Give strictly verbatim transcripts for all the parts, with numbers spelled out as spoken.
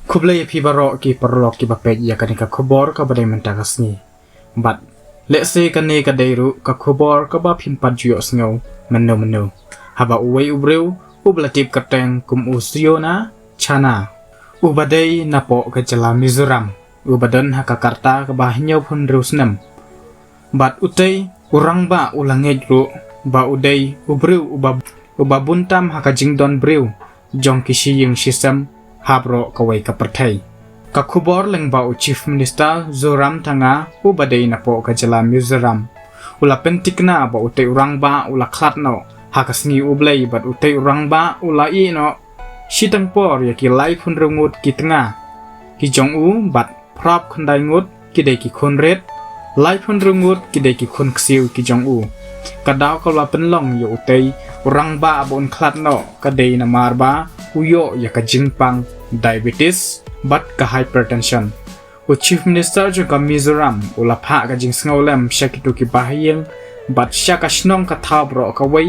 Khublei ïa phi baroh ki paralok kiba peit ïa kane ka khubor kaba dei mynta ka sngi. Bad lehse kane ka dei ruh ka khubor kaba phim pat ju ïohsngew mynno mynno. Haba uwei u briew uba la tip kyrteng kum u Siona Chana, uba dei napoh ka jylla Mizoram, uba don ha ka karta kaba hynñiewphew hynriew snem. Bad utei u rangbah u la ngeit ruh ba u dei u briew uba, uba bun tam ha ka jingdon briew jong ki shi ïing shi sem ha baroh kawei ka pyrthei. Ka khubor lyngba u Chief Minister Zoramthanga, uba dei napoh ka jylla Mizoram, u la pynthikna ba utei u rangbah u la khlad noh ha ka sngi U Blei, bad utei u rangbah u la ïeh noh shiteng por ïa ki laiphew hynriew ngut ki tnga ki jong u, bad phra phew khyndai ngut ki dei ki khun rit, laiphew hynriew ngut ki dei ki khun ksiew ki jong u. Ka daw kaba la pynlong ïa utei u rangbah ba un khlad noh ka dei namar ba u ïoh ïa ka jingpang diabetes bad ka hypertension. U Chief Minister jong ka Mizoram u la phah ka jingsngewlem sha kito ki bahaïing bad sha ka shnong ka thaw baroh kawei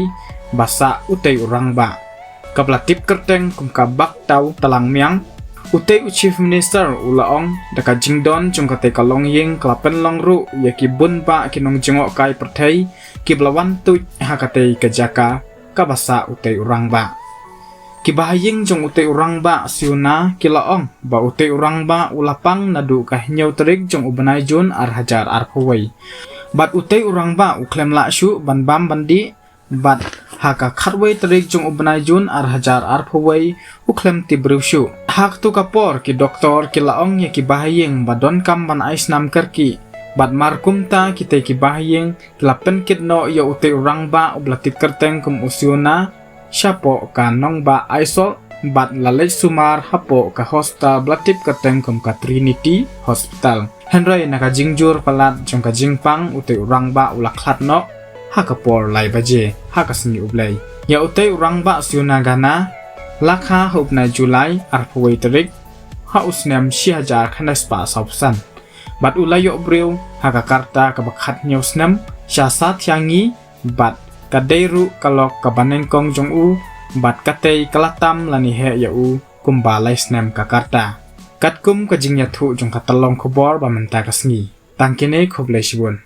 ba sah utei u rangbah, kaba la tip kyrteng kum ka Bah Tau Tlang Miang. Utei u Chief Minister u la ong, da ka jingdon jong katei ka longïing ka la pynlong ruh ïa ki bun bah ki nongjngohkai pyrthei kiba la wan tuid ha katei ka jaka kaba sah utei u rangbah. Ki bahaïing jong utei u rangbah Siona ki la ong ba utei u rangbah u la pang naduh ka hynñiew tarik jong u bnai Jun ar hajar arphew wei. Bad utei u rangbah u khlem lah shuh ban bam ban dih, bad ha ka khatwei tarik jong u bnai Jun ar hajar arphew wei u khlem tip briew shuh. Ha kato ka por ki doktor ki la ong ïa ki bahaïing ba donkam ban ai snam kyrkieh. Bad mar kumta kitei ki bahaïing ki la pynkit noh ïa utei u rangbah uba la tip kyrteng kum u Siona shapoh ka nongbah Aizawl bad la leit sumar hapoh ka hospital ba la tip kyrteng kum ka Trinity Hospital. Hynrei na ka jingjur palat jong ka jingpang utei u rangbah u la khlad noh ha ka por lai baje ha ka sngi U Blei. Ïa utei u rangbah Siona Gana la kha ha u bnai July arphew wei tarik ha u snem shi hajar khyndai spah sawphew san. Bad u la ïoh briew ha ka karta kaba khathynñiew snem sha Sathiangi, bad ka dei ruh ka lok kaba nyngkong jong u, bad katei ka la tam lane heh ïa u kumba lai snem ka karta. Katkum ka jingïathuh jong ka tyllong khubor ba mynta ka sngi. Tang kine, khublei shibun.